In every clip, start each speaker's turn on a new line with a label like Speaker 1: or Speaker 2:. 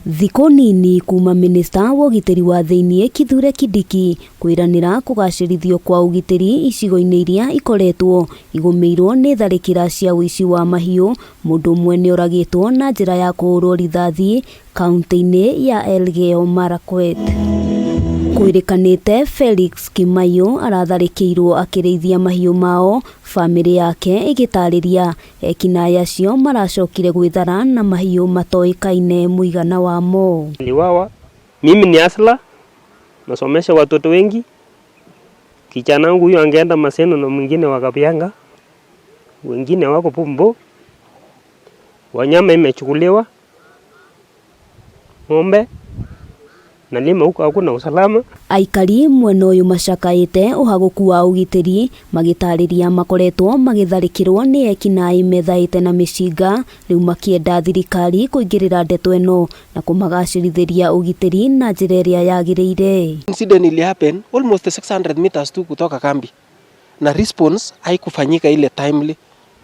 Speaker 1: Thikũ nini kuma minista wa ũgitĩri wa thĩiniĩ Kithure Kindiki kwĩranĩra kũgacĩrithio kwa ũgitĩri icigo-inĩ iria ikoretwo igũmĩirwo nĩ tharĩkĩra cia ũici wa mahiũ, mũndũ ũmwe nĩoragĩtwo na njĩra ya kũhũrwo rithathi kaunti-inĩ ya Elgeyo Marakwet. Kwĩrĩkanĩte Felix Kimaiyo aratharĩkĩirwo akĩrĩithia mahiũ mao, bamĩrĩ yake ĩgĩtarĩria ekinaĩ acio maracokire gwĩthara na mahiũ matoĩkaine mũigana wamo.
Speaker 2: Niliuawa. Mimi ni hustler, nasomesha watoto wengi. Kijana wangu huyu angeenda Maseno na mwingine wa Kabianga, wengine wako Pumbo. Wanyama imechukuliwa, ng'ombe nalima huko hakuna usalama.
Speaker 1: Aikari mwena ũyũ macakaĩte ũhagũku wa ũgitĩri magĩtarĩria makoretwo magĩtharĩkĩrwo nĩ ekinaĩ methaĩte na mĩcinga, rĩu makĩenda thirikari kũingĩrĩra ndeto ĩno na kũmagacĩrithĩria ũgitĩri na njĩra ĩrĩa yagĩrĩire.
Speaker 3: Incident ili happen almost 600 meters tu kutoka kambi na response haikufanyika ile timely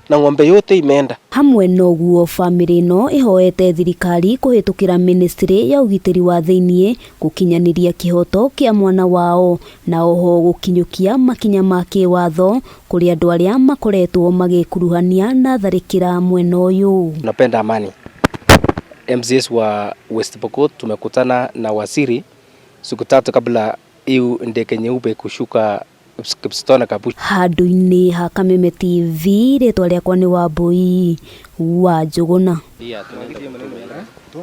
Speaker 3: na ng'ombe yote imeenda.
Speaker 1: Hamwe na ũguo, bamĩrĩ ĩno ĩhoete thirikari kũhĩtũkĩra ministry ya ũgitĩri wa thĩiniĩ gũkinyanĩria kĩhoto kĩa mwana wao na oho gũkinyũkia makinya ma kĩwatho kũrĩ andũ arĩa makoretwo magĩkuruhania na tharĩkĩra mwena ũyũ.
Speaker 4: Tunapenda amani. MCAs wa West Pokot tumekutana na waziri siku 3 kabla hiyo ndege nyeupe kushuka Kipsitona Kabush.
Speaker 1: Handũ-inĩ ha Kameme TV, rĩtwa rĩakwa nĩ Wambui wa Njũgũna.